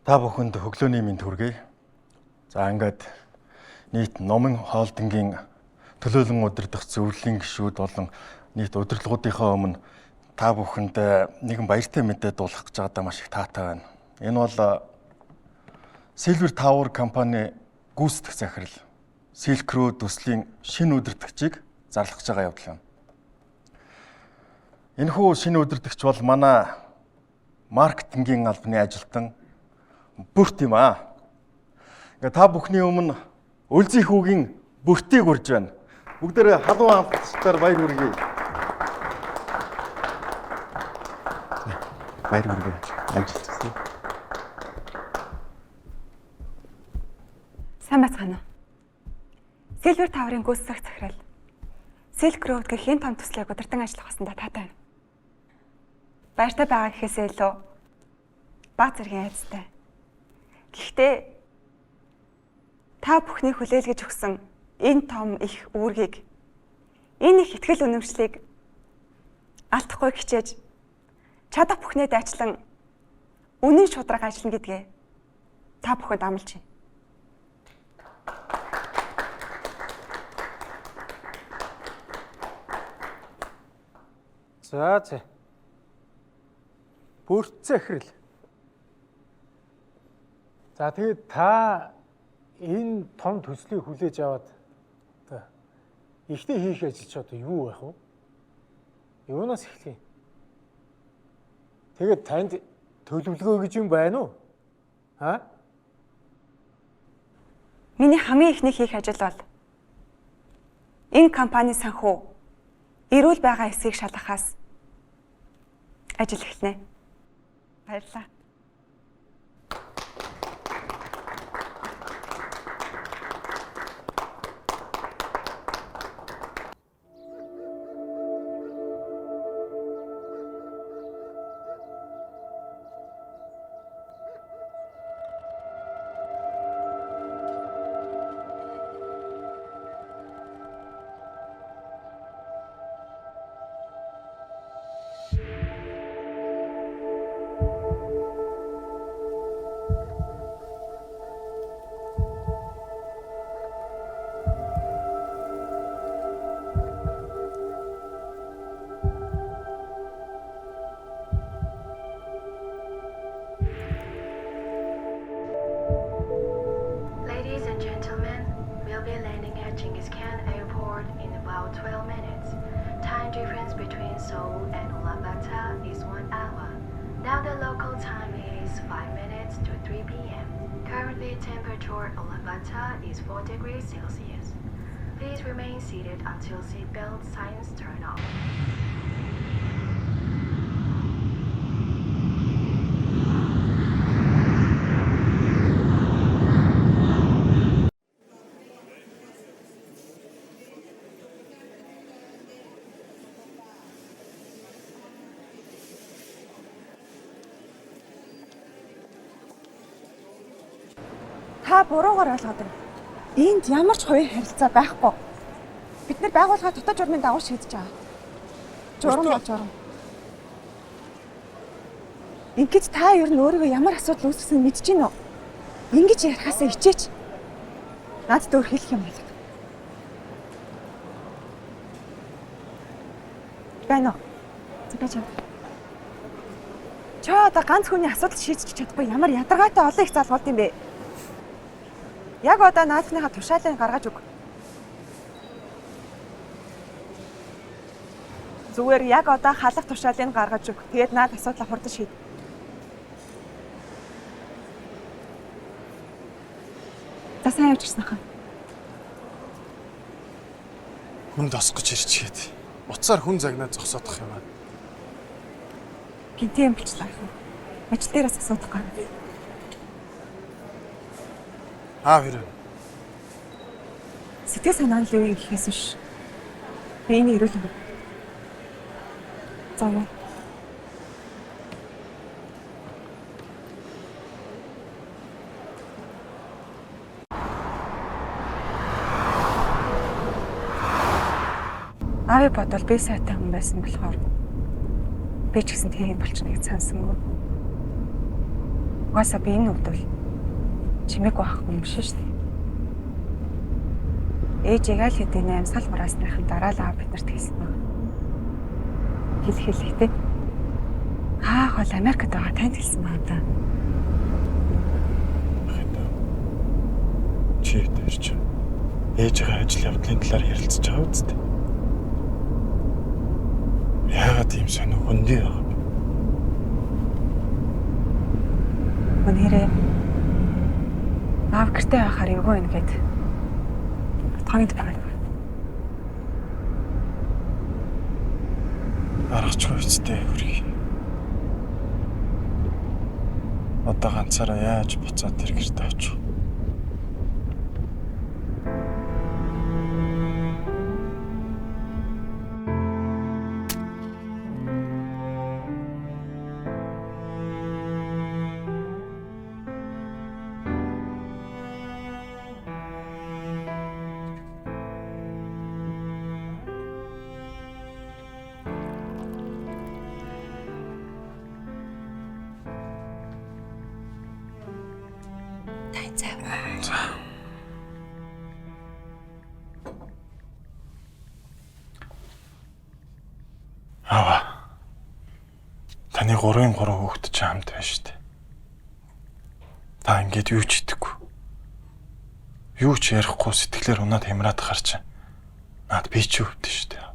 Та бүхэнд хөглөөний мэнд хүргэе. За, ингээд нийт Номын хоолдонгийн төлөөлөн удирдах зөвлөлийн гишүүд болон нийт удирдлагуудынхаа өмнө та бүхэнд нэгэн баяртай мэдээ дуулгах гэж байгаадаа маш их таатай байна. Энэ бол Silver Tower компани гүйцэтгэх захирал Silk Road төслийн шинэ удирдагчийг зарлах гэж байгаа явдал юм. Энэхүү шинэ удирдагч бол манай маркетингийн албаны ажилтан Бүрт юм аа. Ингээ та бүхний өмнө Өлзий хүүгийн Бүртийг урьж байна. Бүгдээрээ халуун хамтдаар баяр хүргэе. Баяр хүргэе. Амжилт хүсье. Сайн байцгаана уу? Silver Tower-ын гүйцэтгэх захирал Silk Road гэх энэ том төслийг удирдан ажиллах басандаа таатай байна. Баяртай байгаа гэхээсээ илүү баг зэргийн айдастай. Гэхдээ та бүхний хүлээлгэж өгсөн энэ том их үүргийг, энэ их итгэл үнэмшлийг алдахгүй хичээж, чадах бүхнээ дайчлан үнэн шударга ажиллана гэдгээ та бүхэнд амлаж байна. За за. Бүрт захирал. За, тэгээд та энэ том төслийг хүлээж аваад одоо эхний хийх ажил чи одоо юу байх вэ? Юунаас эхлэх юм? Тэгээд танд төлөвлөгөө гэж юм байна уу? А? Миний хамгийн эхний хийх ажил бол энэ компани санхүү эрүүл байгаа эсэхийг шалгахаас ажил эхэлнэ. Баярлалаа. Ladies and gentlemen, we'll be landing at Genghis Khan Airport in about 12 minutes. Time difference between Seoul and Ulaanbaatar is 1 hour. Now the local time is 5 minutes to 3 p.m. Currently temperature Ulaanbaatar is 4 degrees Celsius. Please remain seated until seatbelt signs turn off. Та буруугаар ойлгоод байна. Энд ямар ч хувийн харилцаа байхгүй. Бид нар байгууллага дотоод журмын дагуу шийдэж байгаа. Журам бол журам. Ингээд та ер нь өөрийгөө ямар асуудал үүсгэсэн мэдэж гин үү? Ингэж ярихаасаа хичээч. Надад өөр хэлэх юм болго. Байна уу? Зүгэж чам. Чоо одоо ганц хүний асуудал шийдэж чадахгүй ямар ядаргаатай олон их залгуулд юм бэ? Яг одоо наадхныхаа тушаалыг гаргаж өг. Зүгээр яг одоо халах тушаалыг гаргаж өг. Тэгээд наад асуудлаа хурдан шийд. За сайн явж ирсэн хаа. Хүн тосгож ирчгээд утсаар хүн загнаад зогсоодох юм аа. Гинтэн юм болчлаа. Ажил дээрээс асуудах гар. Аав хэрэг. Сэтгэл санаа нь л юу гэхээс биш. Би энийг эрүүл юм. За юу. Аавыг бодвол би сайтай хүн байсан болохоор би ч гэсэн тийм болчихно гэж сансангүй. Угаасаа би энэ хувьд бол чимээгүй ах хүн биш шүү дээ. Ээжийг аль хэдийн амьсгал мураасныхан дараа л аав биднэрт хэлсэн баг. Хэл хэлэхдээ хаах бол Америкт байгаа танд хэлсэн баг да. Чи дээр чи ээжийнхээ ажил явдлын талаар ярилцаж байгаа үсттэй. Яагаад ийм сонир хөндөй байгаа юм бэ? Үнээрээ аав гэртээ байхаар эвгүй юм гээд тоонд байгаа. Аргач үсттэй хүрхий. Одоо ганцаараа яаж буцаад тэр гэртээ очих вэ? Тань цай. За. Аваа. Таны 3-ын 3 хүүхэд чи хамт байна шүү дээ. Та ингээд юу ч идэхгүй. Юу ч ярихгүй сэтгэлээр унаад хямраад хар чи. Наад би чи өвдөн шүү дээ.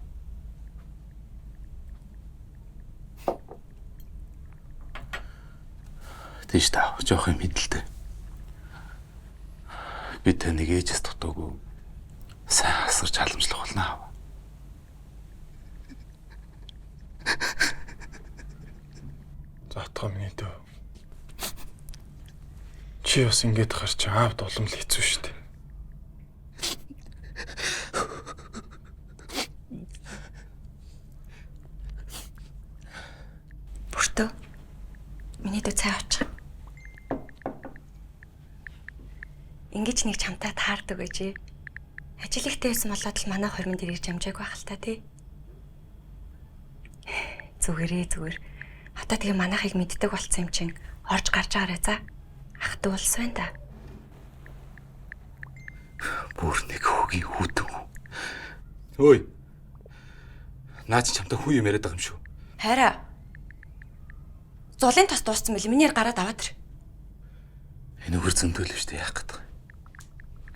Тийш таа. Жоох юм хидэлтэй. Би таныг ээжээс дутуугүй сайн асарч халамжлах болно аав. Заатгаа миний дөө. Чи бас ингээд хар чи аавд улам л хэцүү шүү дээ. Бүртөө. Миний дүү цай авчих. Ингэж нэг чамтай таардаг гэж. Ажил ихтэй байсан болоод л манай хормон дээр ирж амжаагүй байх л та тий. Зүгээрээ зүгээр. Одоо тэгээ манайхыг мэддэг болцсон юм чинь орж гарч байгаарай за. Ах дүү улс байна да. Бүр нэг хөгийн хүтэн. Ой. Наа чи чамтай хүү юм яриад байгаа юм шүү. Хайраа. Зулын тос дууссан мэл миний гараад аваад ир. Энэ үгэр зөндөл шүү дээ яах гээд байгаа.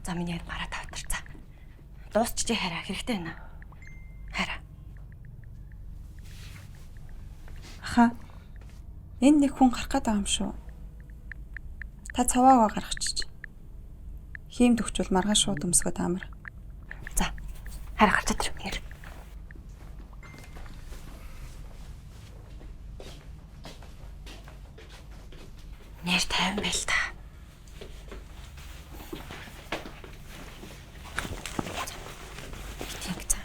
За миний гараад аваад ир. За. Дуусчихжээ хайраа хэрэгтэй байна. Хайраа. Аха. Энд нэг хүн гарах гээд байгаа юм шүү. Та цаваагаа гаргачих. Хийм төгчүүл маргааш шууд өмсгöd амар. За. Хараа гарч чадчих юм. Нэр 50 байл та. Тэг за.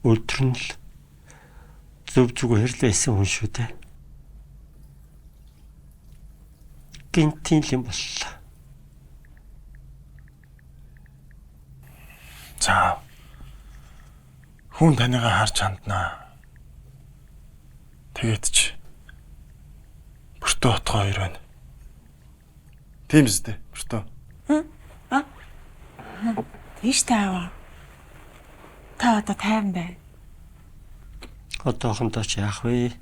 Өдөр нь л зөв зүгээр л байсан хүн шүү дээ. Гинтийн л юм боллоо. За. Хүн таныгаа харж ханднаа. Тэгээд чи Бүртөө отгоо хоёр байна. Тийм үстэй, Бүртөө. Тийш тааваа. Та одоо тайван бай. Одоохондоо ч яах вэ?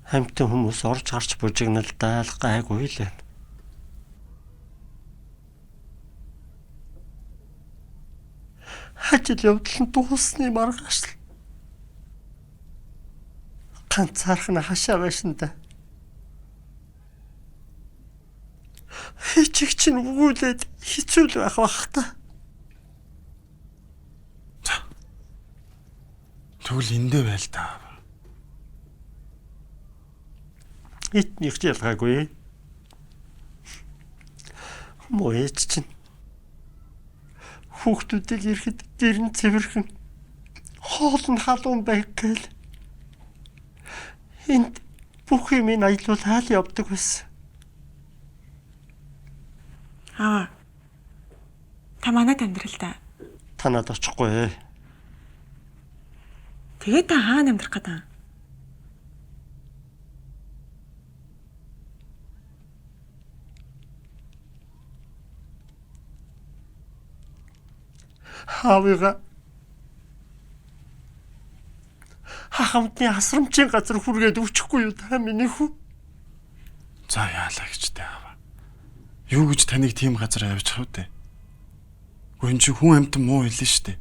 Хамтан хүмүүс орж гарч бужигналдаал гайгүй л байна. Ажил явдал нь дуусны маргааш л ганцаархан хашаа байшин да. Хичиг чинь өгүүлээд хэцүү л байх бах та. Тэгвэл эндээ байл та. Этнийх ч ялгаагүй. Муу ээж чинь хүүхдүүдийг ирэхэд гэр нь цэвэрхэн хоол нь халуун байх гээл энд бүх юм нь аялуулаад явдаг байсан. Аа. Та манад амьдрал та. Танад очихгүй. Тэгээд та хаана амьдрах гэдэг юм? Хаавыга хахамтны асрамчийн газар хүргээд өчөхгүй юу та миний хүү? За яалаа гэж тэ аава. Юу гэж таныг тийм газар авчих вэ? Гүн чи хүн амьтан муу хэлнэ штэ.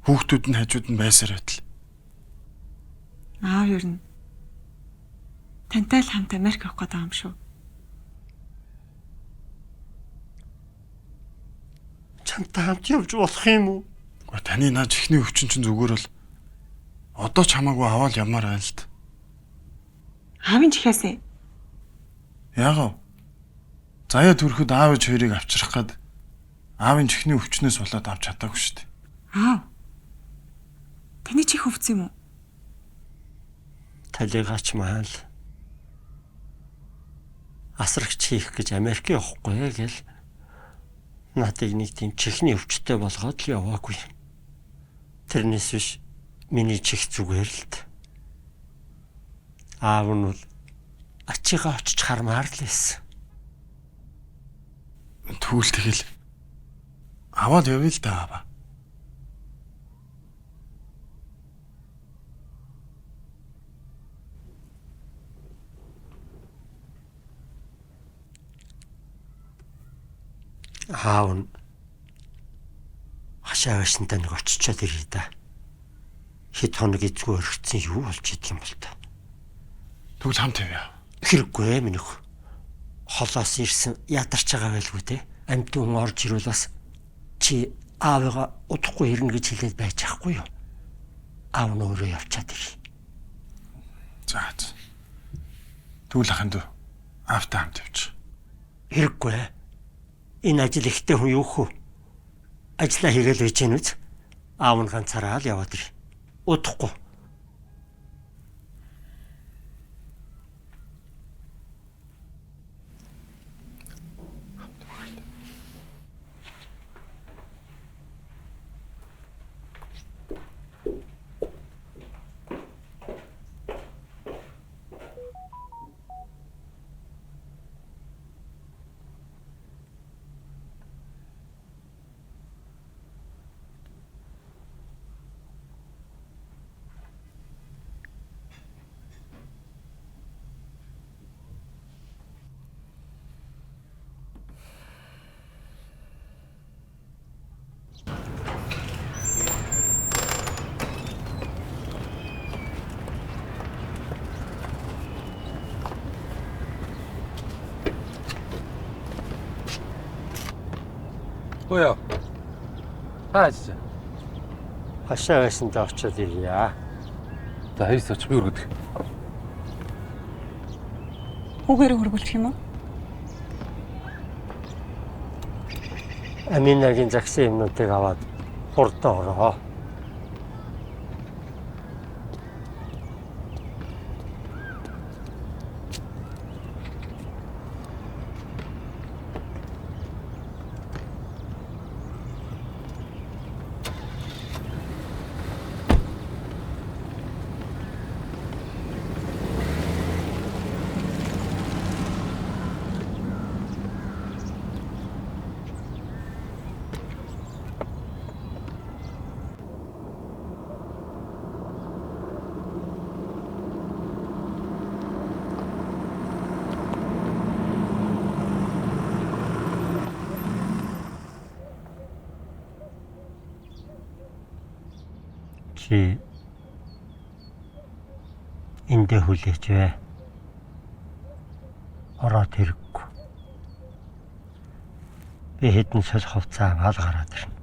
Хүүхдүүд нь хажууд нь байсаар байтал. Аав ер нь тантай л хамт Америк явах гэдэг юм шүү. Чамтай хамт явж болох юм уу? Гэхдээ таны наа чихний өвчин чинь зүгээр л одоо ч хамаагүй аваад явмаар байна л д. Аавын чихээсээ. Яагав? Заяа төрөхөд аав ээж хоёрыг авчрах гээд аавын чихний өвчнөөс болоод авч чадаагүй шүү дээ. Аав. Таны чих өвцөн юм уу? Талигач маал асрагч хийх гэж Америк явахгүй гэл надыг нэг тийм чихний өвчтэй болгоод л яваагүй. Тэрнээс биш миний чих зүгээр л д. Аав нь бол ачигаа очиж хармаар л байсан. Тэгвэл тэгэл аваад явъя л да аава. Аав нь хашаа байшинтай нэг очичоод ирье да. Хэд хоног эзгүй орхицсан юу болж идэх юм бол та. Тэгвэл хамт явъя. Хэрэггүй ээ минь өх. Холоос ирсэн ядарч байгаа байлгүй те. Амьтан хүн орж ирвэл бас чи аавыгаа удахгүй ирнэ гэж хэлээд байж байхгүй юу? Аав нь өөрөө явчаад ирье. За. Тэгвэл ахын дүү аавтай хамт явчих. Хэрэггүй ээ. Энэ ажил ихтэй хүн юу хөө? Ажлаа хийгээл байж гэнэ үз. Аав нь ганцаараа л яваад ир. Удахгүй. Хөөе. Та ажиж. Хашаа байсандаа очиод ирье. За хайс очих би өргөдөг. Хүүгээр хөргүүлчих юм уу? Аминагийн загсан юмнуудыг аваад хурдан ороо. Чи эндээ хүлээч вэ. Ороод ирэхгүй. Би хэдэн солих хувцас аваад гараад ирнэ.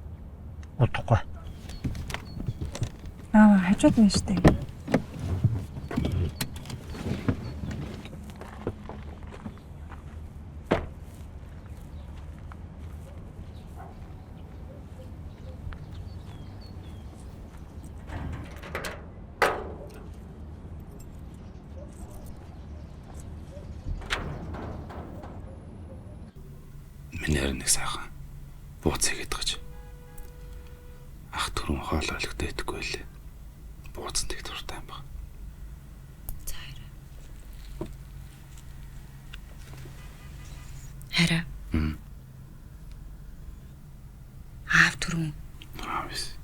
Удахгүй. Аа, хажууд нь штэ. Миний харин нэг сайхан бууц хийгээд гаж. Ах түрүүн хоол ойлгохтой идэхгүй лээ. Бууцанд их дуртай юм баг. За хараа. Хараа. Аав түрүүн. Аавс.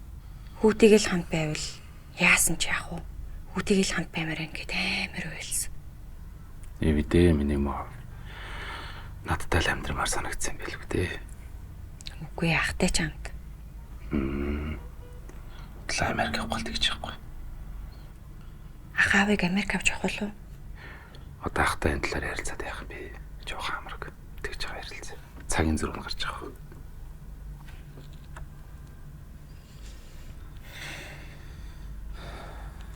Хүүтэйгээ л хамт байвал яасан ч яах вэ? Хүүтэйгээ л хамт баймаар ингээд амар уйлсан. Эвдээ миний моо. Надтай л амьдрамаар санагдсан юм билүү дээ. Үгүй ахтай ч хамт. Бодлоо Америк явах гол тэгж явахгүй. Ах аавыг Америк авч явах уу? Одоо ахтай энэ талаар ярилцаад яах юм бэ? Жохон амарг тэгж байгаа ярилцаа. Цагийн зүрх нь гарч байгаа.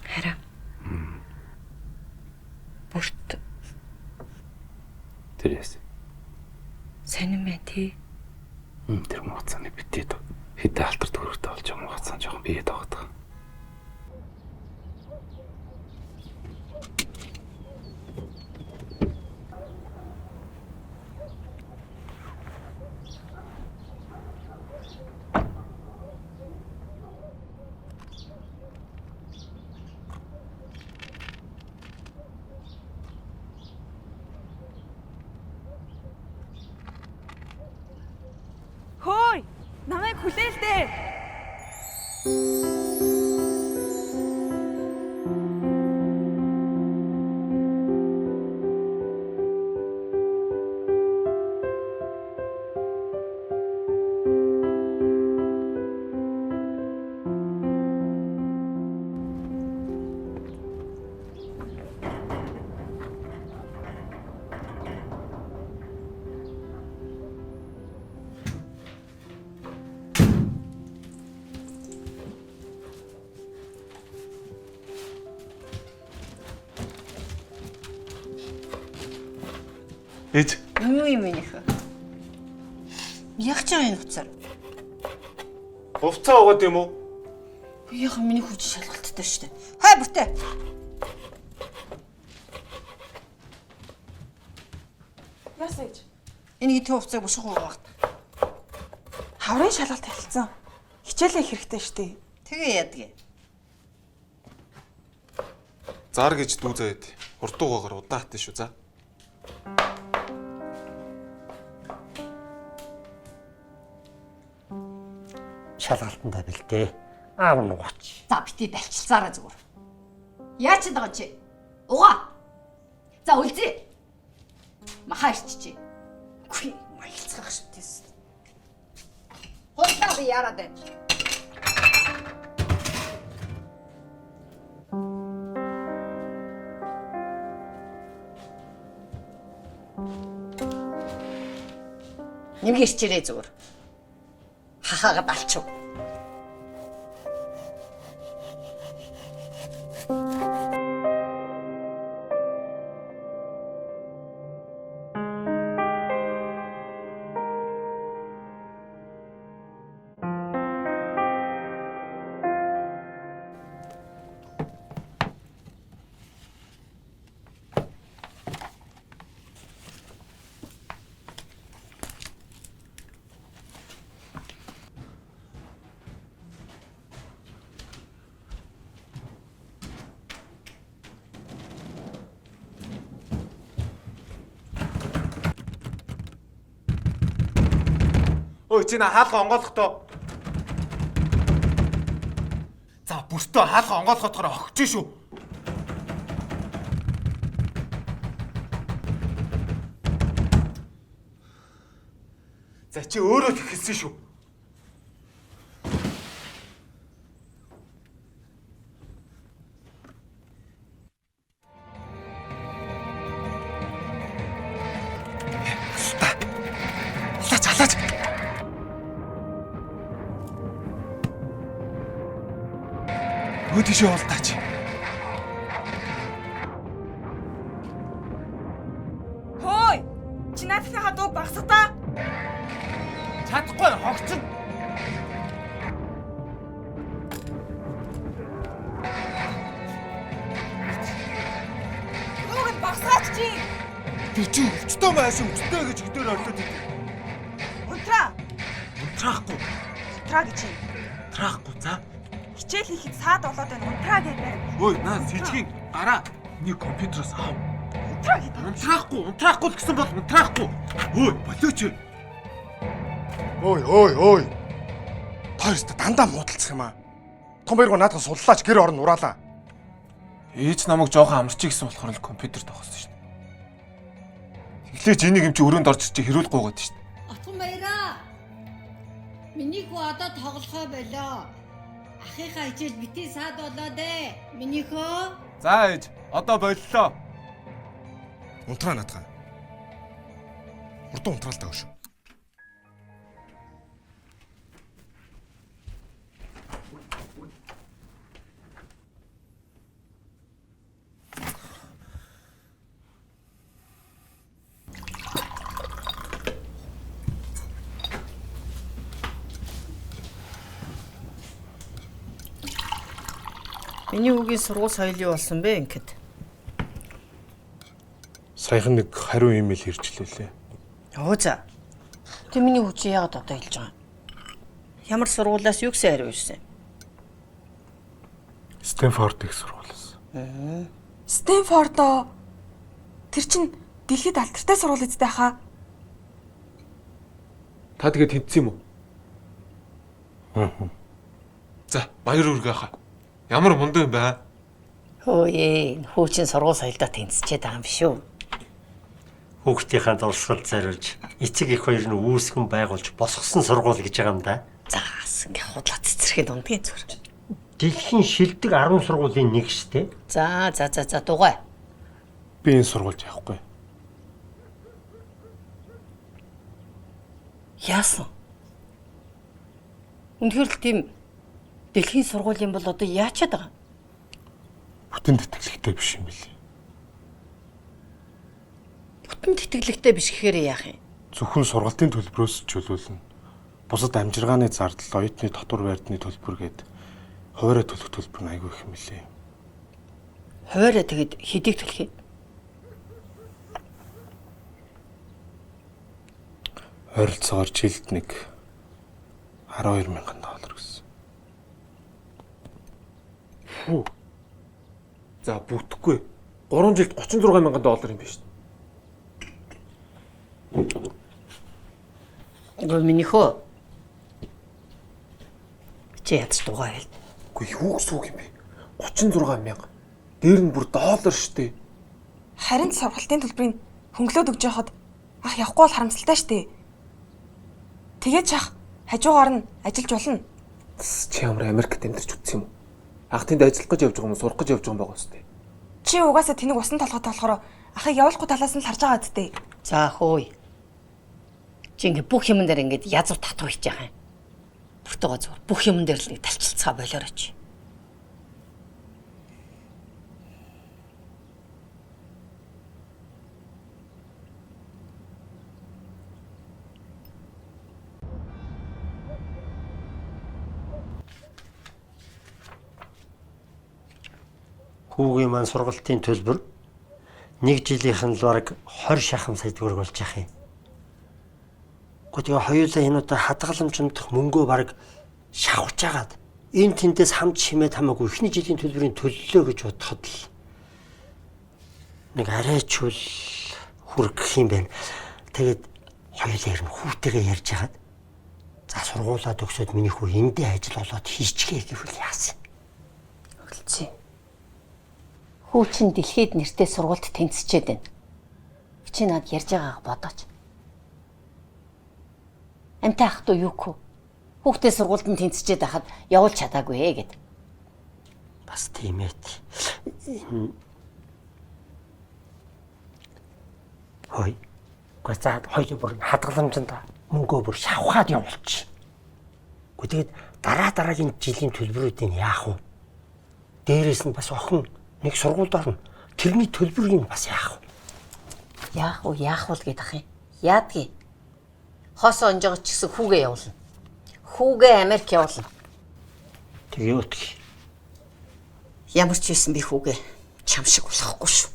Хараа. Бүрт Тэр яасан. Сонин байна тий. Тэр мууцааны битээд хэдэн алтар төгрөгтэй болж байгаа мууцаан жоохон биед байгаа. Хөөй, намайг хүлээлдэ. Ээж. Юу юм минийхэ? Яг ч байгаа энэ хуцаар. Хувцаа угаад юм уу? Яха миний хүч шалгалттай шүү дээ. Хай бүртээ. Яасан ээж? Энэ гитэн хувцааг буших угаах. Хаврын шалгалт эхэлсэн. Хичээлээ хэрэгтэй шүү дээ. Тэгээ яадаг. Зар гэж дүү заяад. Хурдуугаар удааттай шүү за. Шалгалтандаа бэлдээ. Аав нь угаач. За бити балчилсаараа зүгээр. Яа ч байгаа чи? Угаа. За үлзээ. Махаа ирччихэ. Үгүй маялцгаах шүү дээ. Хурдаа би яраад байна. Нэмгэрчээрээ зүгээр. Хахаагаад алчив. Ой чи на хаалга онгойлохдоо. За бүртөө хаалга онгойлгохоор огч шүү. За чи өөрөө л эхэлсэн шүү. Алаач алаач. Өө тийшээ уултаач. Хөөй! Чи наадхынхаа дууг багсгадаа. Чадахгүй хогцсон. Дууг нь багсгаач чи. Би чи өвчтөө майсан өвчтөө гэж хөдөр орлоод идэв. Унтраа. Унтраахгүй. Унтраа гэж юм. Унтраахгүй за. Хичээл хийхэд саад болоод байна. Унтраа гэдэг. Ой наа сэжгийн гараа нэг компьютероос ав. Унтраа гэдэг. Унтраахгүй, унтраахгүй л гэсэн бол унтраахгүй. Ой, болооч. Ой, ой, ой. Та хоёрт дандаа муудалцах юм аа. Том хоёргоо наадхан суллаач гэр орон ураалаа. Ээж намайг жоохон амарчиг гэсэн болохоор л компьютер тогсон шүү дээ. Тэглээч энийг юм чи өрөөнд орж чи хэрүүл гуугаад шүү дээ. Отгон баяраа. Миний хүү одоо тоглохоо болоо. Ахыхаа хичээл бити саад болоод ээ. Миний хөө. За ээж, одоо боллоо. Унтраа наадхан. Хурдан унтраал таа шүү. Миний хүүгийн сургууль соёл юу болсон бэ ингээд? Саяхан нэг хариу имэйл хэрчлээлээ. Оо за. Тэг миний хүү чи яагаад одоо хэлж байгаа юм? Ямар сургуулиас юу гэсэн хариу ирсэн? Стэнфорд их сургуулиас. Стэнфордоо тэр чин дэлхийд алдартай сургууль үстэй хаа. Та тэгээд тэнцсэн юм уу? Аа. За, баяр хүргэе хаа. Ямар мундаг юм бэ? Хөө ээ, хүү чин сургууль соёлдоо тэнцчихэд байгаа юм биш үү? Хүүхдийнхээ дурсгалд зориулж эцэг их хоёр нь үүсгэн байгуулж босгосон сургууль гэж байгаа юм да. Заас ингээ худлаа цэцэрхэд ундгийн зүр. Дэлхийн шилдэг 10 сургуулийн нэг штэ. За за за за дугай. Би энэ сургуульд явахгүй. Яасан? Үнэхээр л тийм дэлхийн сургуулийн бол одоо яачаад байгаа юм? Бүтэн тэтгэлэгтэй биш юм билээ. Бүтэн тэтгэлэгтэй биш гэхээр яах юм? Зөвхөн сургалтын төлбөрөөс чөлөөлнө. Бусад амжиргааны зардал, оюутны татвар байрны төлбөр гээд хуваараа төлөх төлбөр нь айгүй их юм билээ. Хуваараа тэгэд хэдийг төлөх юм? Ойролцоогоор жилд нэг 12 мянган доллар гэсэн. Фу. За бүтэхгүй. 3 жилд 36 мянган доллар юм биш. Гоо миний хөө. Чи ядч дугаа хэл. Үгүй юу гэсэн үг юм бэ? 36 мянга. Дээр нь бүр доллар штэ. Харин сургалтын төлбөрийг хөнгөлөөд өгч яхад ах явахгүй бол харамсалтай штэ. Тэгээд чах хажуугаар нь ажиллаж болно. Чи ямар Америкт амьдарч үтсэн юм уу? Ах тэнд ажиллах гэж явж байгаа юм уу, сурах гэж явж байгаа юм байгаа үстэй. Чи угаасаа тэнэг усан толгойтой болохоор ахыг явуулахгүй талаас нь л харж байгаа үстэй. За хөөе. Чи ингээ бүх юмн дээр ингээд язуу татуу хийж байгаа юм. Нөртөгөө зүгээр бүх юм дээр л нэг талчилцгаа болоорой чи. Хүүгийн маань сургалтын төлбөр нэг жилийнх нь л бараг 20 шахам сая төгрөг болж яах юм. Гэхдээ тэгээ хоёулаа энэ удаа хадгаламжмдах мөнгөө бараг шавхж агаад энэ тэндээс хамт шимээд хамаагүй эхний жилийн төлбөрийн төллөө гэж бодоход л нэг арай чул хүргэх юм байна. Тэгээд хоёулаа ер нь хүүтэйгээ ярьж хагаад за сургуулаа төгсөөд миний хүү эндээ ажил олоод хийчихье гэвэл яасан. Өглөцөө. Хүү чин дэлхийд нэртэй сургуульд тэнцчээд байна. Чи над ярьж байгаагаа бодооч. Амтай ах トゥ юу хөө? Хүүхдээ сургуульд нь тэнцчээд байхад явуулж чадаагүй ээ гэд. Бас тийм ээ. Хой. Гэхдээ за хоёул бүр хадгаламжинд мөнгөө бүр шавхаад явуулчих. Гэхдээ тэгээд дараа дараагийн жилийн төлбөрүүдийг яах вэ? Дээрээс нь бас охин нэг сургуульд орно. Тэрний төлбөрийг бас яах вэ? Яах вэ? Яах вэ гэдэх юм. Яадгийг. Хосоо онжогч гэсэн хүүгээ явуулна. Хүүгээ Америк явуулна. Тэгээ юу гэх? Ямар ч байсан би хүүгээ чам шиг болохгүй шүү.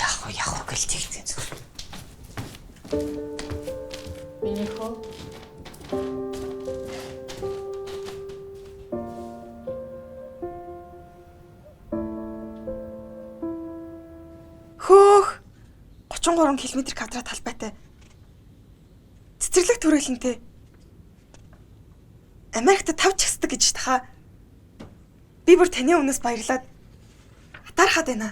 Яах вэ? Яах вэ гэл тэгдэг зүгээр. Миний хөө Хөөх 33 км квадрат талбайтай. Цэцэрлэг төрөлнтэй. Америкт 5 чагсдаг гэж таха. Би бүр таны өмнөөс баярлаад атаархаад байна.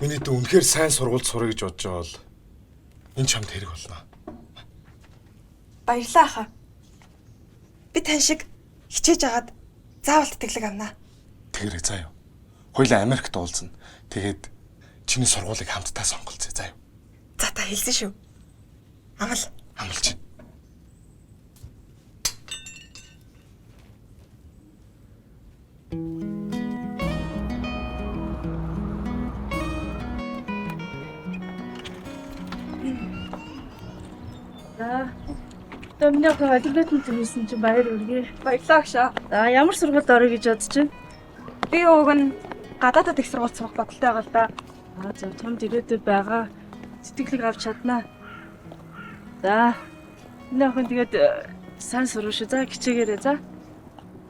Миний дүү үнэхээр сайн сургуульд сурах гэж бодож байгаа бол энэ чамд хэрэг болно. Баярлалаа ахаа. Би тань шиг хичээж агаад заавал тэтгэлэг авнаа. Тэгэрэй заа юу. Хоёлаа Америкт уулзна. Тэгээд чиний сургуулийг хамтдаа сонголцъё заа юу. За та хэлсэн шүү. Амал. Амалч. За. Одоо миний охин алгоритм төлөвлөсөн чинь баяр хүргэе. Баярлалаа агшаа. За ямар сургуульд орё гэж бодож байна? Би уг нь гадаадад их сургууль сурах бодолтой байгаа л да. Аа за том ирээдүй байгаа. Сэтгэлэг авч чаднаа. За. Миний охин тэгээд сайн сурах шүү. За хичээгээрэй за.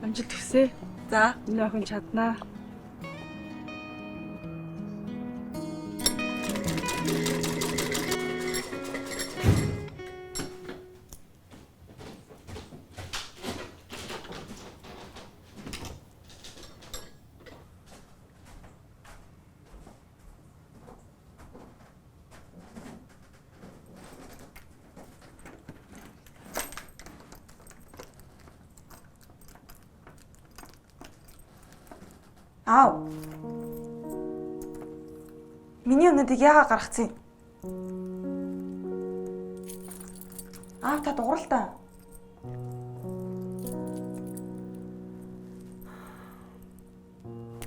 Амжилт хүсье. За. Миний охин чаднаа. Аав. Миний өмнөдийг яагаад гаргацсан юм? Аав та дуурал та.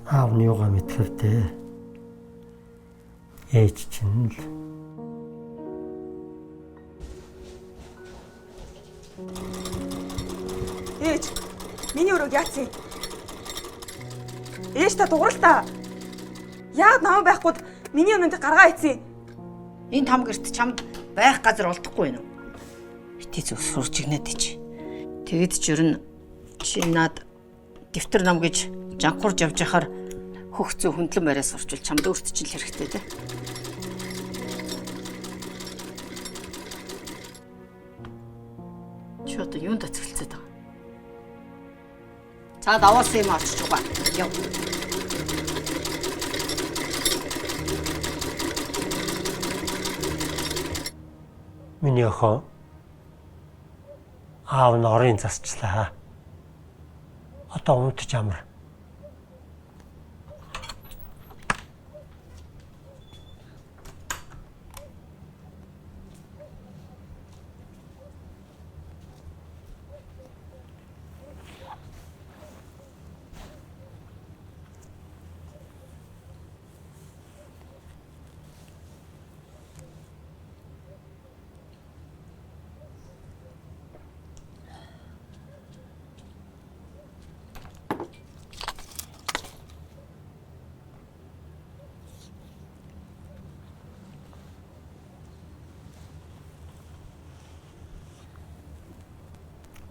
Аав нь юугаа мэдхэвтэй. Ээж чинь л. Ээж, миний өрөөг яатсан юм? Ээж та дуурал та. Яагаад намайг байхгүйд миний өмнөд гаргаа ийцэн? Энэ том гэрт чамд байх газар олдохгүй юм уу? Бити зүг сурч игнэд ич. Тэгэд ч ер нь чи над дэвтэр ном гэж жанхурж явж байхаар хөх зүү хөндлөн бариа сурчвал чамд өөрт чинь л хэрэгтэй дээ. Чи одоо юунд цэцгэлцээд байгаа? Цаад авуулсан юм очиж угаа. Яв. Миний охин аав нь орын засчлаа. Одоо унтж амар.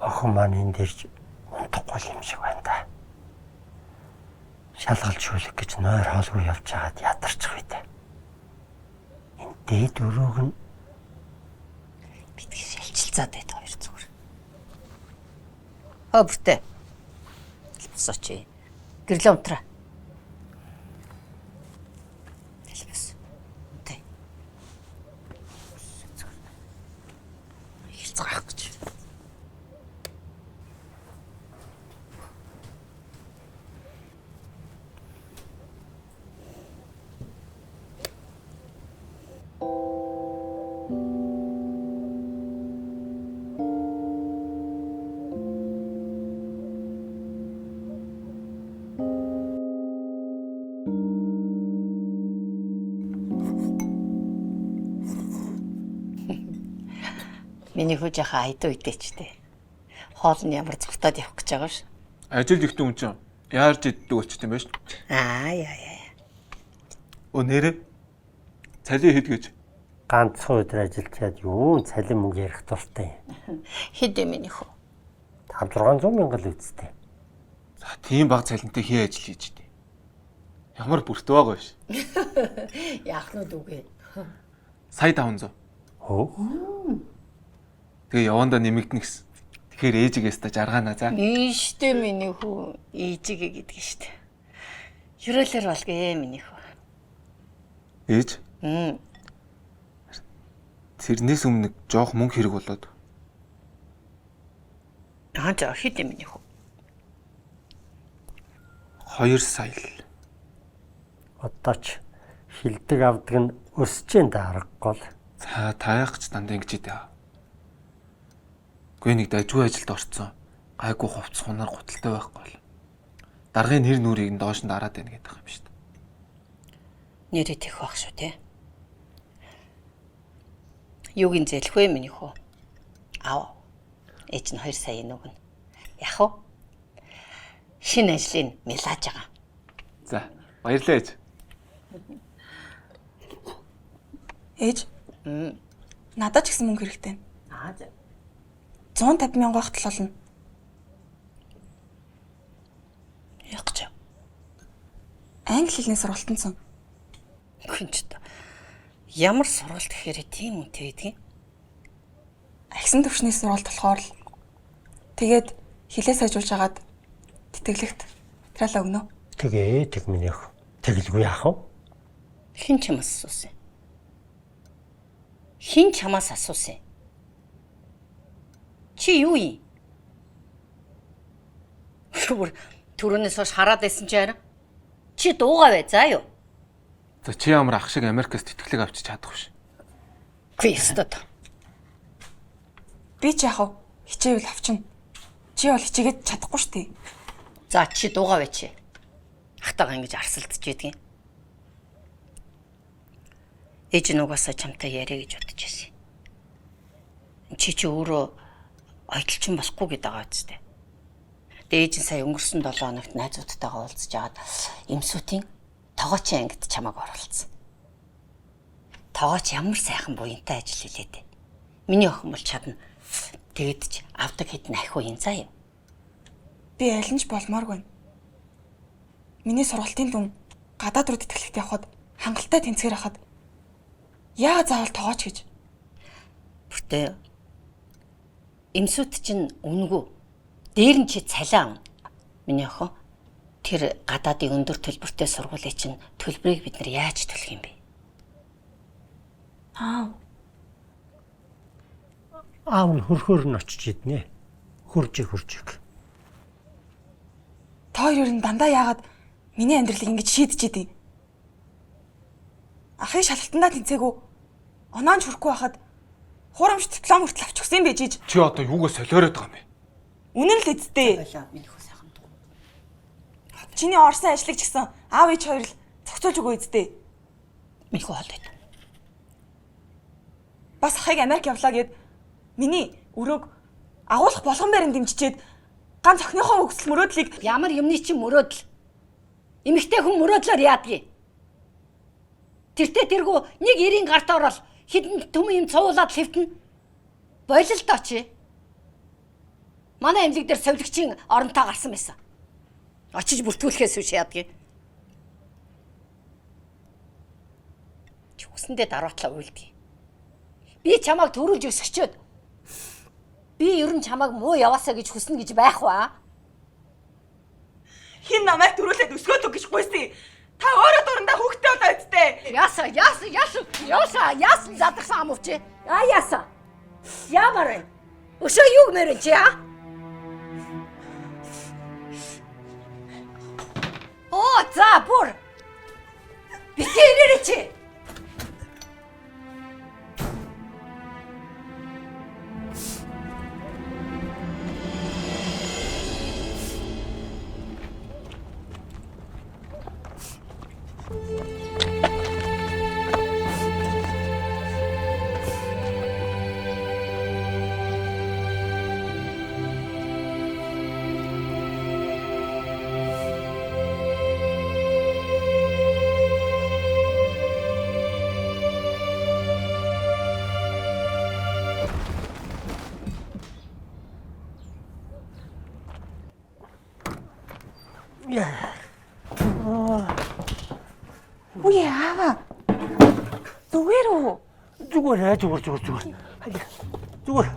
Охин маань энд ирж унтахгүй юм шиг байна да. Шалгалж шүүлэх гэж нойр хоолгүй явж байгаад ядарчих үедээ. Энэ дээд өрөөг нь битгий шалчилцаад байт хоёр зүгээр. Хөө бүртээ. Албасаач. Гэрлээ унтраа. Албас. Унтаа. Хэлцгаах гэж. Миний хүү жаха айдуу идээч тээ. Хоол нь ямар зүгтаад явах гэж байгаа ш. Ажил ихтэй хүн чинь яарч иддэг болчихсон юм байна шүү. Аа яа яа. Өө нэрээ цалин хэд гэж? Ганцхан өдөр ажиллачаад юу цалин мөнгө ярих дуртай юм. Хэд юм миний хүү? 5 600 мянга л үсттэй. За тийм баг цалинтай хий ажил хийж дээ. Ямар бүрт байгаа вэ? Яах нь үгүй. Сая 500. Хөө. Тэгээ явандаа нэмэгдэнэ гэсэн. Тэгэхээр ээжигээ өста жаргаана за. Ийштэй миний хүү ээжигээ гэдэг нь штэ. Ерөөлөр болгүй миний хүү. Ээж? Тэрнээс өмнө нэг жоох мөнгө хэрэг болоод. Аа за хэд юм миний хүү? 2 сая л. Одоо ч хилдэг авдаг нь өсөж энэ аргагүй л. За та яах ч дандаа ингэж идэв. Гүй нэг дажгүй ажилд орцсон. Гайгүй хувцас хунаар гуталтай байхгүй бол. Даргын нэр нүрийг нь доош нь дараад байна гэдэг юм шүү дээ. Нэрээ тех байх шүү те. Юуг нь зээлэх вэ миний хүү? Аав. Ээж нь 2 сая нүгэн. Яах вэ? Шинэ ажлыг мэлааж байгаа. За, баярлалаа ээж. Ээж. Надад ч гэсэн мөнгө хэрэгтэй. Аа за. 150 мянга байхтал болно. Яах гэж? Англи хэлний сургалтанд сан. Гүн ч та. Ямар сургалт гэхээр тийм үнэтэй байдгийг. Агсан төвшний сургалт болохоор л тэгээд хилээ сайжруулж хагаад тэтгэлэгт материалаа өгнө. Тэгээ тэг миний өх. Тэгэлгүй яах вэ? Хэн чамаас асуусан? Хэн чамаас асуусан? Чи юу юм? Шүр түрүүнээс хойш хараад байсан чи арай. Чи дуугаа бай заа юу? За чи ямар ах шиг Америкаас тэтгэлэг авчиж чадах биш. Үгүй ёстой. Би ч яах вэ? Хичээвэл авчна. Чи бол хичээгээд чадахгүй шүү дээ. За чи дуугаа бай чи. Ахтайгаа ингэж арсалдаж байдгийн. Ээж нь угаасаа чамтай яриа гэж бодож байсан. Чи өөрөө ойтолчин болохгүй гэдэг байгаа үстэй. Тэгээ ээж нь сая өнгөрсөн 7 хоногт найзуудтайгаа уулзж аваад эмсүүтийн тогоочин ангид чамайг оруулсан. Тогооч ямар сайхан буянтай ажил хийлээ дээ. Миний охин бол чадна. Тэгээд ч авдаг хэдэн ахиу юм заа юу. Би аль нь ч болмооргүй. Миний сургалтын дүн гадаад руу тэтгэлэгт явхад хангалттай тэнцгээр хахад яагаад заавал тогооч гэж? Бүртээ эмсүүт чинь үнэгүй. Дээр нь чи цалин авна. Миний охин тэр гадаадын өндөр төлбөртэй сургуулийн чинь төлбөрийг бид нар яаж төлөх юм бэ? Аав. Аав нь хөрхөөр нь очиж иднэ. Хуржиг. Та хоёр нь дандаа яагаад миний амьдралыг ингэж шийдэж идэв? Ахын шалгалтандаа тэнцээгүй. Оноо нь хүрэхгүй байхад хуурамч диплом хүртэл авч өгсөн юм бэ жиж. Чи одоо юугаа солиороод байгаа юм бэ? Үнэн л эцтэй. Миний хүү сайхан дуу. Чиний орсон ажлыг ч гэсэн аав ээж хоёр л зохицуулж өгөө эцтэй. Миний хүү хоол байд. Бас ахыг Америк явлаа гэд миний өрөөг агуулах болгон байран дэмжичээд ганц охиныхоо хүсэл мөрөөдлийг ямар юмны чинь мөрөөдөл. Эмэгтэй хүн мөрөөдлөөр яадгийг. Тэртээ тэргүү нэг 90 гарт орол хэдэн түмэн юм цуулаад хэвтэн. Болилдоо чи. Манай эмнэлэг дээр совилогчийн оронтой гарсан байсан. Очиж бүртгүүлэхээс биш яадгийг. Чи хүсэндээ дараатлаа уйлдгийг. Би чамайг төрүүлж өсгчөөд би ер нь чамайг муу яваасаа гэж хүснэ гэж байх ба. Хин намайг төрүүлээд өсгөөд өг гэж гуйсан. Та өөрөө дурандаа хүүхдтэй болоо үсттэй. Яаса, яаса, яаса, яаса, яасан задарсан ам ууч. А яаса. Ямар вэ? Өшөө юу гэмээр чи а? Оо, за бүр. Бити ирээрэй чи. Үе аава. Зүгээр үү? Зүгээр ээ зүгээр зүгээр зүгээр. Зүгээр.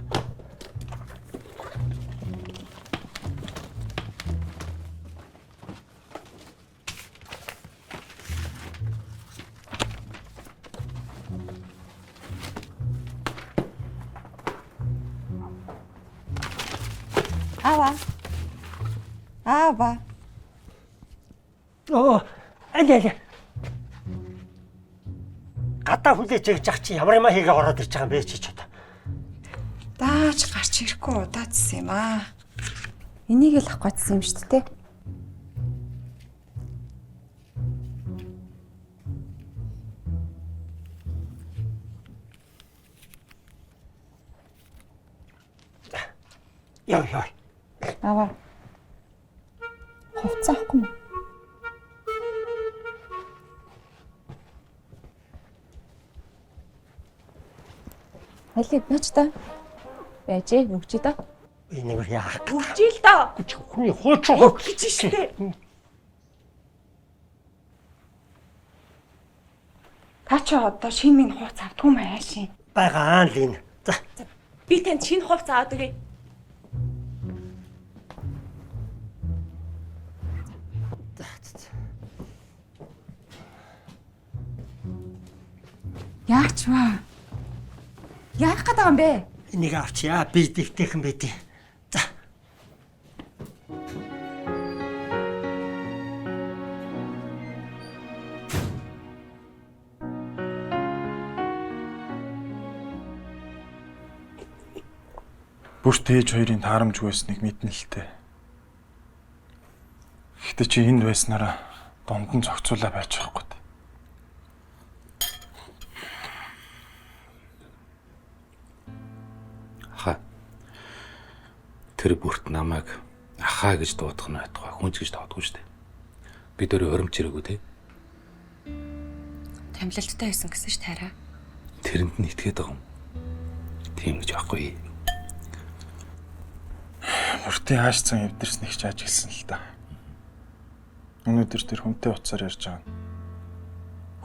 Аава. Аава. Оо, аль аль. Гадаа хүлээж өгч ах чи ямар юм хийгээ ороод ирж байгаа юм бэ чи ч одоо. Даач гарч ирэхгүй удаадсан юм аа. Энийг л авах гэсэн юм шүү дээ. Яа яа. Аава. Хувцас авахгүй юм уу? Али байж та. Байж ээ, нүгчээ та. Энэ нэг яах вэ? Үгчээ л доо. Хүний хуучин хов Гэж штэ. Та чи одоо шинэ минь хувц авдгүй юм аашин. байгаа л энэ. За. Би танд шинэ хувц аваад өгье. Яач вэ? Яах гээд байгаа юм бэ? Энийг авчия. Би дэвтэйхэн байдیں۔ За. Бүрт ээж хоёрын таарамжгүй байсныг мэднэ л дээ. Гэхдээ чи энд байснараа дунд нь зохицуулаа байж байхгүй. Аха. Тэр бүрт намайг ахаа гэж дуудах нь байтугай хүнч гэж тоодгүй шүү дээ. Бид өөрөө хөрөмч ирээгүй те. Тамлалттай байсан гэсэн ш таараа. Тэрэнд нь итгээд байгаа юм. Тийм гэж байхгүй. Бүртийн хаашцсан эвдэрснийг ч ажигласан л та. Өнөөдөр тэр хүнтэй уцаар ярьж байгаа нь.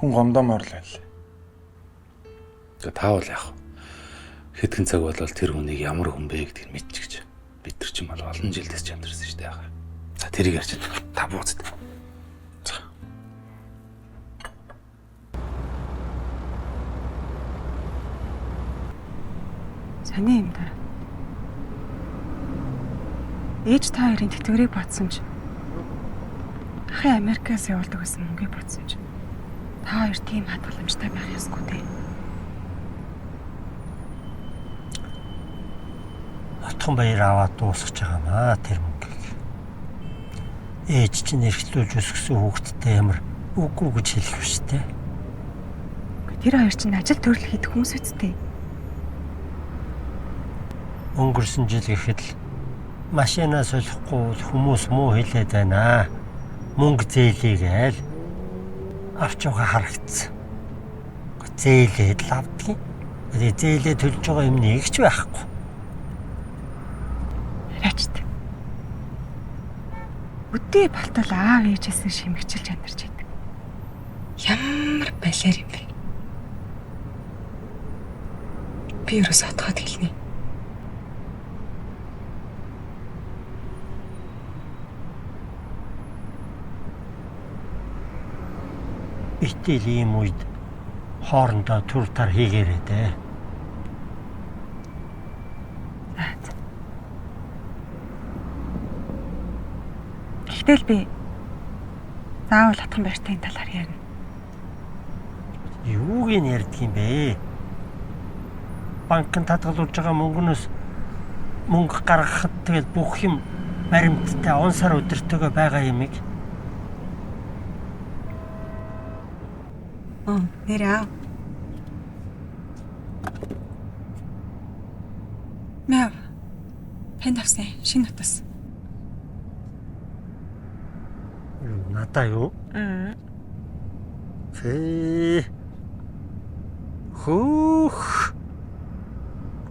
Хүн гомдоомоор л байлаа. Тэгээ таавал яах вэ? Хэдхэн цаг болол тэр хүнийг ямар хүн бэ гэдгийг мэдчих гэж. Бид нар ч юм бол олон жил дэс чамдэрсэн шүү дээ. За тэрийг ярьж та бууцд. За. Сони юм да. Ээж та хоёрын тэтгэврийг бодсон ч ахын Америкаас явуулдаг гэсэн мөнгийг бодсон ч та хоёр тийм хадгаламжтай байх ёсгүй дээ. Отхон баяр аваад дуусгаж байгаа маа тэр мөнгийг. Ээж чинь эрхлүүлж өсгсөн хүүхэдтэй ямар үгүй гэж хэлэх биш те. Тэр хоёр чинь ажил төрөл хийдэг хүмүүс үсттэй. Өнгөрсөн жил гэхэд л машинаа солихгүй хүмүүс муу хэлээд байна. Мөнгө зээлийгээл авч явах харагдсан. Зээлээд л авдгийг. Тэгээ зээлээ төлж байгаа юм нэг ч байхгүй. Яриач. Өдөө болтол аав ээжээс нь шимэгчилж амьдарч байдаг. Ямар балиар юм бэ? Би ерөөс отгоод хэлнэ. Итэл ийм үед хоорондоо түр тар хийгээрэй дээ. За. Гэхдээ л би заавал Отгон баяртай энэ талаар ярина. Юуг нь ярьдаг юм бэ? Банкнд хадгалуулж байгаа мөнгөнөөс мөнгө гаргахад тэгэл бүх юм баримттай он сар өдөртөөгөө байгаа юмыг. Нэр аав. Мяв. Танд авсан шинэ утас. Надаа юу? Аа. Фээ. Хөөх.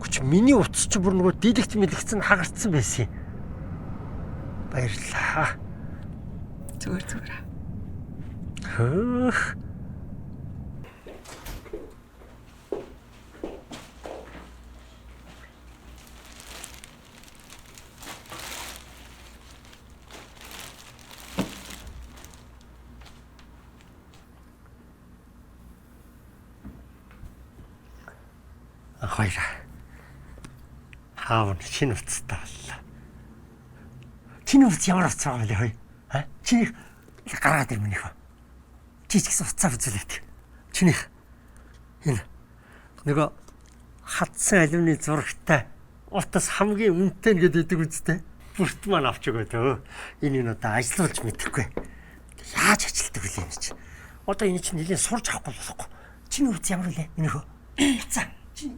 Гүч миний утас чи бүр нөгөө дийлэгт мэлэгцэн хагарцсан байсан юм. Баярлалаа. Зүгээр зүгээр. Хөөх. Хоёраа. Хаав шинэ утастай боллоо. Чиний утас ямар утас байгаа вэ хөөе? А? Чиний гаргаад ир минийх. Чи ч гэсэн утсаа үзүүлээд. Чинийх. Энэ нөгөө хатсан алюминий зурагтай утас хамгийн үнэтэй нь гэдэг үстэй. Бүрт маань авч өгөөд өө. Энэ нь одоо ажиллуулж мэдэхгүй. Яаж ажилтдаг вэ энэ чи? Одоо энэ чинь нэлийн сурж авахгүй болохгүй. Чиний утас ямар вэ? Минийх. Утсаа. Чи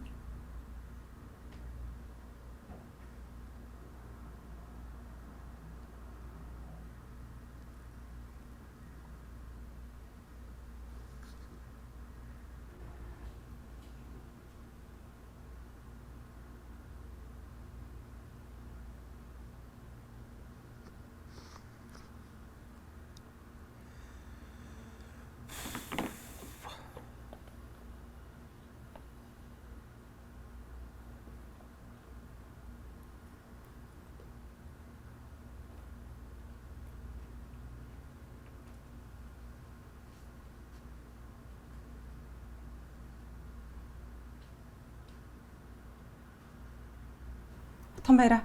Отгон баяраа.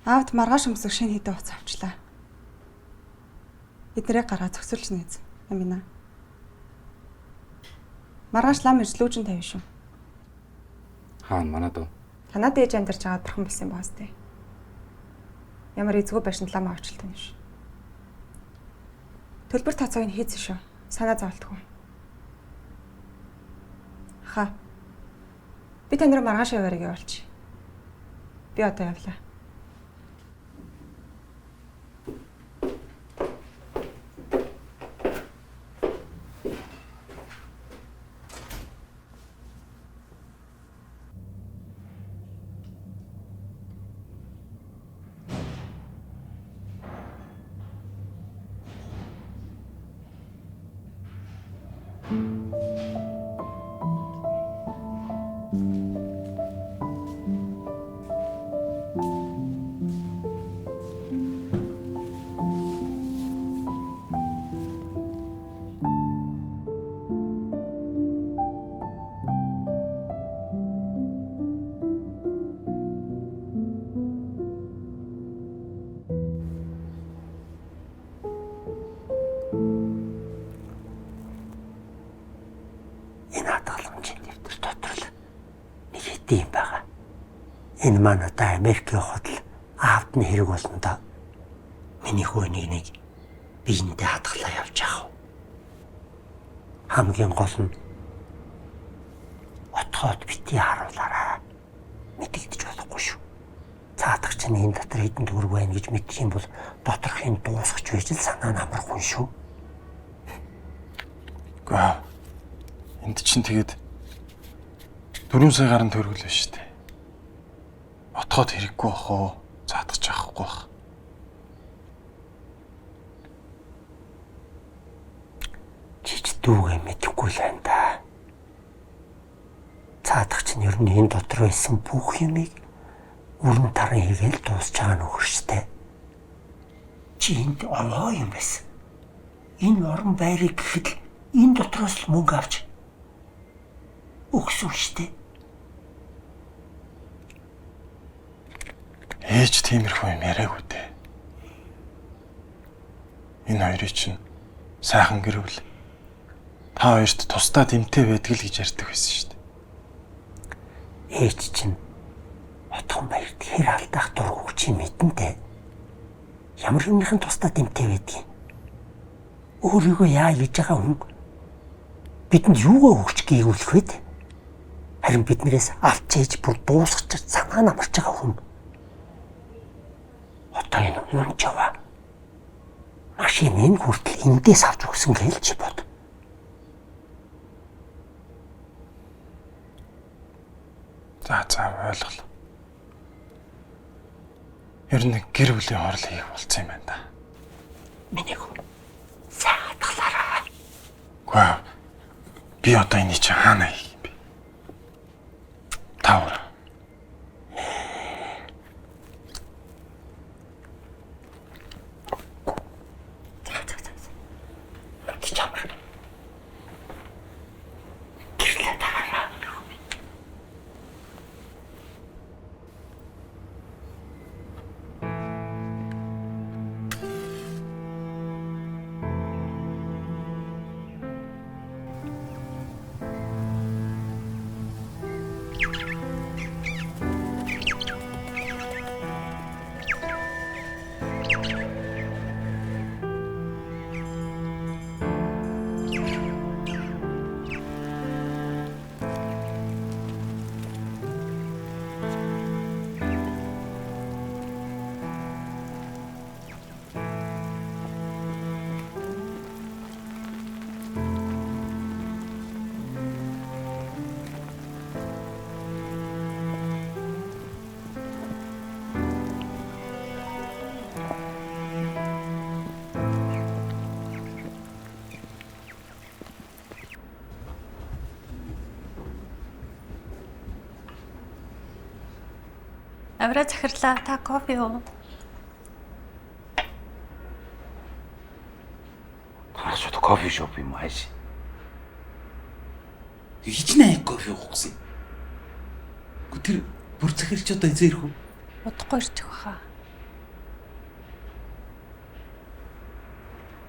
Аавд маргааш өмсөх шинэ хэдэн утас авчлаа. Эднэрийг гаргаа зөксөлж нээз. Амина. Маргааш лам ирж лүүжин тавина шүү. Хаана манад уу? Танад ээж амьдарч байгаа бурхан болсон юм баас тээ. Ямар эзгүй байшинд лам авчилтан шүү. Төлбөр тооцоог нь хийцэн шүү. Санаа зовлтгүй. Ха. Би тань руу маргааш яваарыг явуулчих. Би одоо явлаа. Энэ маань одоо Америк явахад л аавд нь хэрэг болно доо. Миний хүү нэг биентэй хадгалаа явж яах вэ? Хамгийн гол нь отхоод бити харуулаарай. Мэдэгдэж болохгүй шүү. Цаадах чинь энэ дотор хэдэн төгрөг байна гэж мэдэх юм бол доторхын дуусгах байж л санаа нь амархгүй шүү. Үгүй аа. Энд чинь тэгээд 4 сая гаруй төгрөг л байна шүү дээ. Отхоод хэрэггүй бах уу? Заадах ч авахгүй бах. Дүүгээ мэдэхгүй л байна да. Цаадах чинь ер нь энэ дотор байсан бүх юмыг өрн таран хийгээл дуусч байгаа нөхөр штэ. Чи энд овоо юм байсан. Энэ орон байрыг гэхэд л энэ дотроос л мөнгө авч өгсөн штэ. Ээж тиймэрхүү юм яриаггүй дээ. Энэ хоёрыг чинь сайхан гэр бүл. Та хоёрт тусдаа тэмтэй байдаг л гэж ярьдаг байсан шүү дээ. Ээж чинь отхон баярт хэр алдаах дургүйг чи мэдэн дээ. Ямар юмныхын тусдаа тэмтэй байдгийг. Өөрийгөө яа хийж байгаа хүн бидэнд юугаа өгч гийгүүлэх вэ? Харин биднээс авч ээж бүр дуусгаж санаа нь амарч байгаа хүн. Одоо энэ унж яваа. Машин энэ хүртэл эндээс авч өгсөн гээл чи бод. За за ойлголоо. Ер нь гэр бүлийн хорлол хийх болцсон юм байна да. Миний хүн сайн хадгалаарай. Үгүй ээ. Би одоо энийг чи хаана хийх юм бэ? Та өөр. За за за. Чи чамар. Гэрлээ таараа. Авраа захирлаа. Та кофе уу? Танаас одоо кофе шоп юм хайш. Хичнээн кофе уух гэсэн. Гү тэр бүр захирч одоо эзээ ирэх үү? Удахгүй ирчих баха.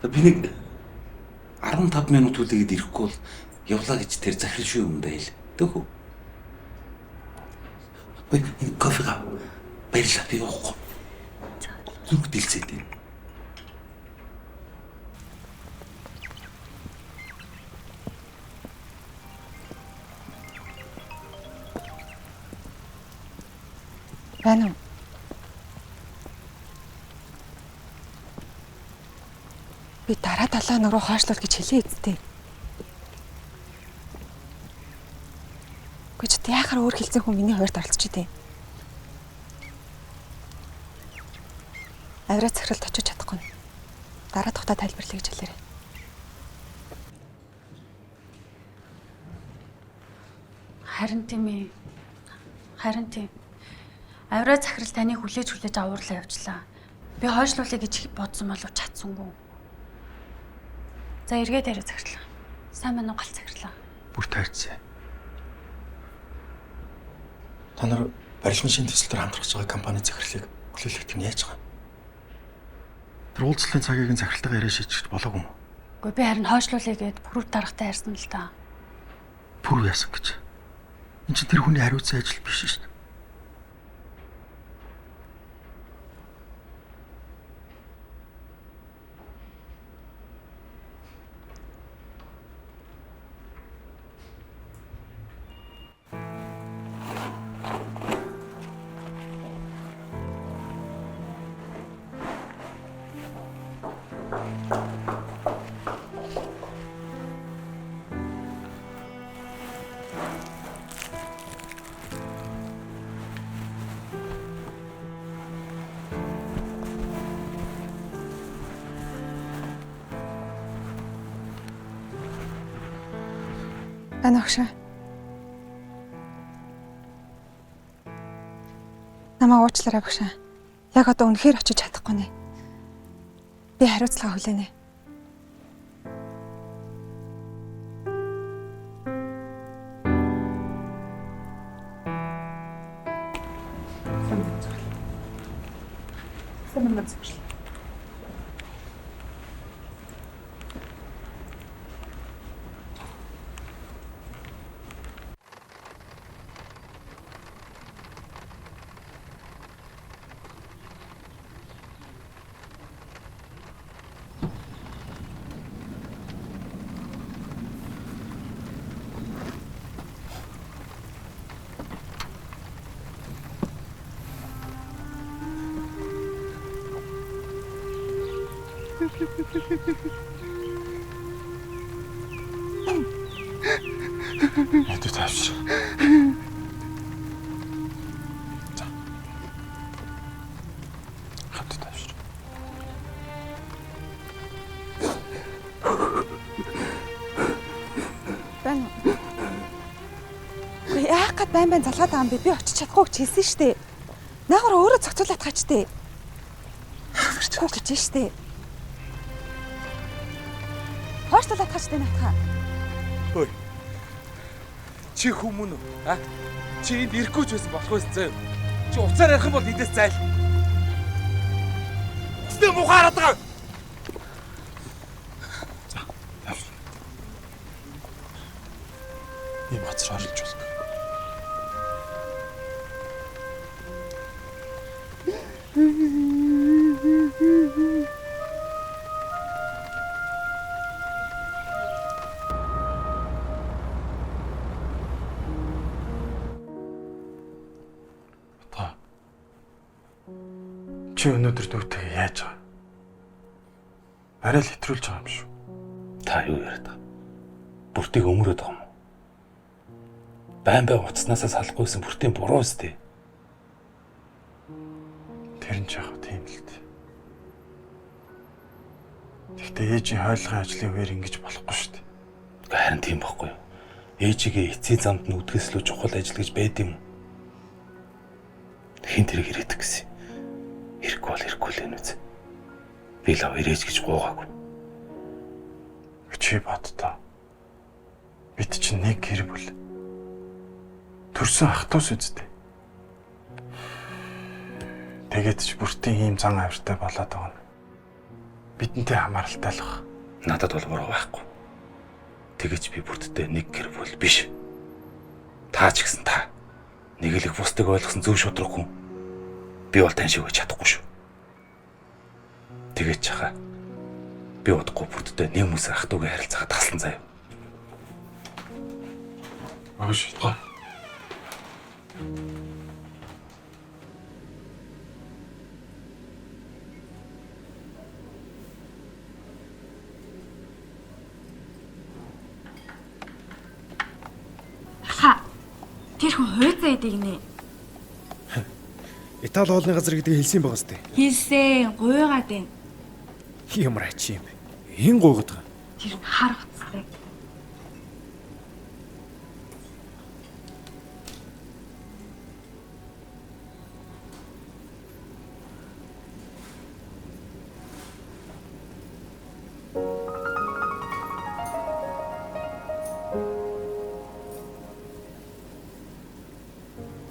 Би нэг 15 минут хүлээгээд ирэхгүй бол явлаа гэж тэр захирал шүү юм даа хэл. Төхөө. Би энэ кофега баярлалаа би уухгүй. Зүрх дэлсээд байна. Байна уу? Би дараа 7 хоног руу хойшлуул гэж хэлээ эцтэй. Үгүй ч яхаар өөр хэлсэн хүн миний хуваарьт оролцож идэв. Авираа захиралд очиж чадахгүй. Дараа тухтаа тайлбарлая гэж хэлээрэй. Харин тийм ээ. Харин тийм. Авираа захирал таныг хүлээж авуурлаа явууллаа. Би хойшлуулъя гэж бодсон боловч чадсангүй. За эргээд яриа захирлаа. Сайн байна уу галт захирлаа. Бүр тайрцээ. Та нар барилгын шин төсөл төр хамтрах байгаа компани захирлыг хүлээлгэх нь яаж байгаа юм? Тэр уулзлын цагийг нь захиралтайгаа яриа шийдчих болоогүй юм уу? Үгүй би харин хойшлуулъя гэд пүрв даргатай ярьсан л та. Пүрв яасан гэж. Энд чинь тэр хүний хариуцсан ажил биш шүү дээ. Байна огшоо. Намайг уучлаарай багшаа. Яг одоо үнэхээр очиж чадахгүй нэ. Би хариуцлага хүлээнэ. Сайн зүгшил. Хэдүү тавьчих. За. Хэдүү тавьчих. Байна уу? Үгүй яах гээд байн байн залгаад байгаа юм бэ? Би очиж чадахгүй гэж хэлсэн шүү дээ. Наагур өөрөө зохицуулаад таач тээ. Үгүй гэж шүү дээ. Хойшлуулад таач тээ наатахаа. Хөөе. Чи хүмүүн үү? А? Чи энд ирэхгүй ч байсан болох байсан заяа. Чи уцаар ярих юм бол эндээс зайл. Үстэй муухай хараад байгаа. За, тавьчих. Ийм газар орилж болно. Та. Чи өнөөдөр дүүтэйгээ яаж байгаа? Арай л хэтрүүлж байгаа юм шүү. Та юу яриад байгаа? Бүртийг өмрөөд байгаа юм уу? Байн байн утаснаасаа салахгүйсэн бүртийн буруу үстэй. Тэр нь ч яг тийм л дээ. Гэхдээ ээжийн хойлгын ажлын үеэр ингэж болохгүй шүү дээ. Харин тийм байхгүй юу? Ээжигээ эцсийн замд нь үдгэс лүү чухал ажил гэж байд юм уу? Хин тэрийг ирээдэх гэсэн. Ирэхгүй бол ирэхгүй л энэ үз. Би л ирээж гэж гуугаагүй. Чи бод та. Бид чинь нэг гэр бүл. Төрсөн ах дүүс үсттэй. Тэгээд ч бүртийн ийм зан авиртай болоод байгаа нь бидэнтэй хамааралтай л баг. Надад бол буруу байхгүй. Тэгэж би бүртдээ нэг гэр бүл биш. Та ч гэсэн та. Нэг л их бусдыг ойлгосон зөв шудраг хүн. Би бол тань шиг байж чадахгүй шүү. Тэгээд чахаа. Би удахгүй бүртдээ нэг мүс ах дүүгээ харилцаагаа таслан заяа. Агш та. Ха. Тэр хүн хууцаа идэг нэ. Итали хоолны газар гэдгийг хэлсэн байгаа сте. Хэлсэн, гуйгаад байна. Ямар ачи юм бэ? Хэн гуйгаад байгаа? Тэр нь хар утастай.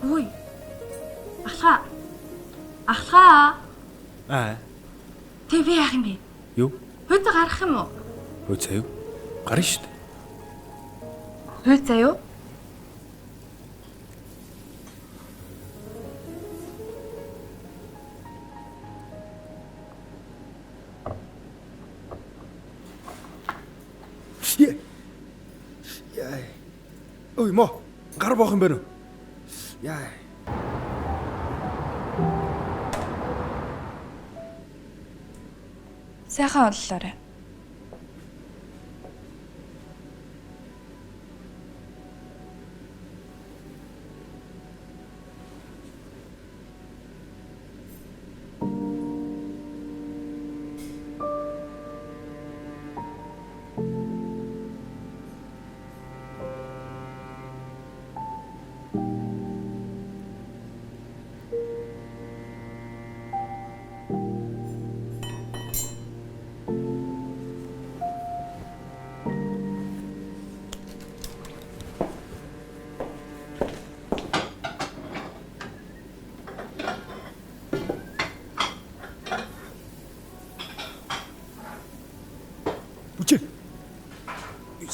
Үй. Ахлаа. Ахлаа. Аа. Тэг би яах юм бэ? Юу? Хүйцээ гарах юм уу? Хүйцээ юу? Гарна шүү дээ. Хүйцээ юу? Яа. Ой мо. Гар боох юм байна уу? Яа. Сайхан оллоорой.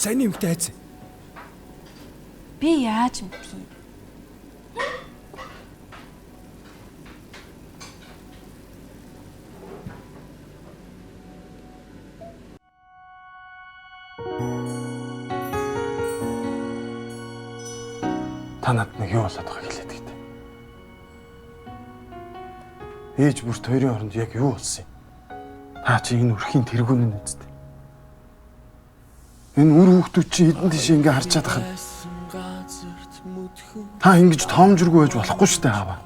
Саяны эмэгтэй хайцсан. Би яаж мэдх юм? Та надад нэг юу болоод байгааг хэлээд гэдэг. Ээж бүрт хоёрын хооронд яг юу болсон юм? Та чи энэ өрхийн тэргүүн нь үсттэй. Энэ үр хүүхдүүд чи хэдэн тийш ингээ харчаад хань. Та ингэж тоомжиргүй байж болохгүй шүү дээ хаава.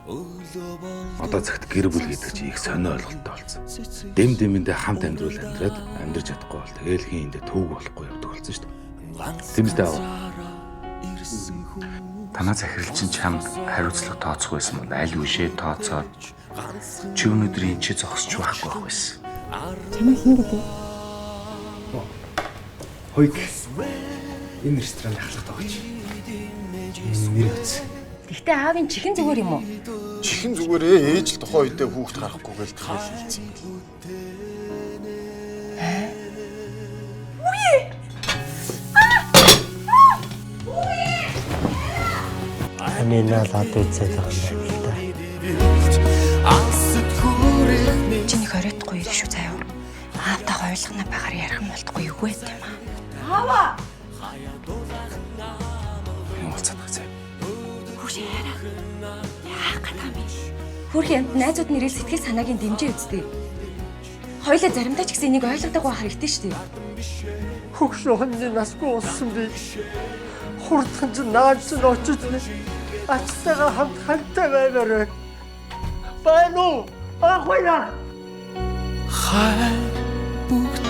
Одоо цагт гэр бүл гэдэг чи их сонио ойлголттой болсон. Дэм дэмэндээ хамт амьдрал амьдраад амьдрч чадахгүй бол тэгэл хин эндээ төвөг болохгүй явдаг болсон шүү дээ. Тийм үстэй аава. Танаа захирал чинь чамд хариуцлага тооцох байсан бол аль үшээ тооцоод чи өнөөдөр энэ чи зогсож байхгүй байх байсан. Чамайг хин гэдэг? Хоёг энэ рестораны ахлах тоогч. Нэр үз. Гэхдээ аавын чихэн зүгээр юм уу? Чихэн зүгээрээ ээж л тухайн үедээ хүүхд гарахгүй гэж тэгэл хэлсэн юм. Амина л одоо үзээд байгаа юм байна л да. Чи нэг оройтхгүй ирэх шүү заяа. Аавтаа хоёулахна байгаар ярих юм болтгүй юу вэ юм аа. Аава! Юм болцоод байгаа зэ. Хүүш яриа. Яах гэдэг юм бэ? Хөрхийн амт найзууд нэрэл сэтгэл санаагийн дэмжээ үсттэй. Хоёлаа заримдаа ч гэсэн энийг ойлгодог байх хэрэгтэй шүү дээ. Хөгш хоньны насгүй болсон би. Хурдхан чинь наад чинь очиж би. Ачтайгаа хамт хамтаа баймаар байна. Байна уу? Ах байна. Хай бүгд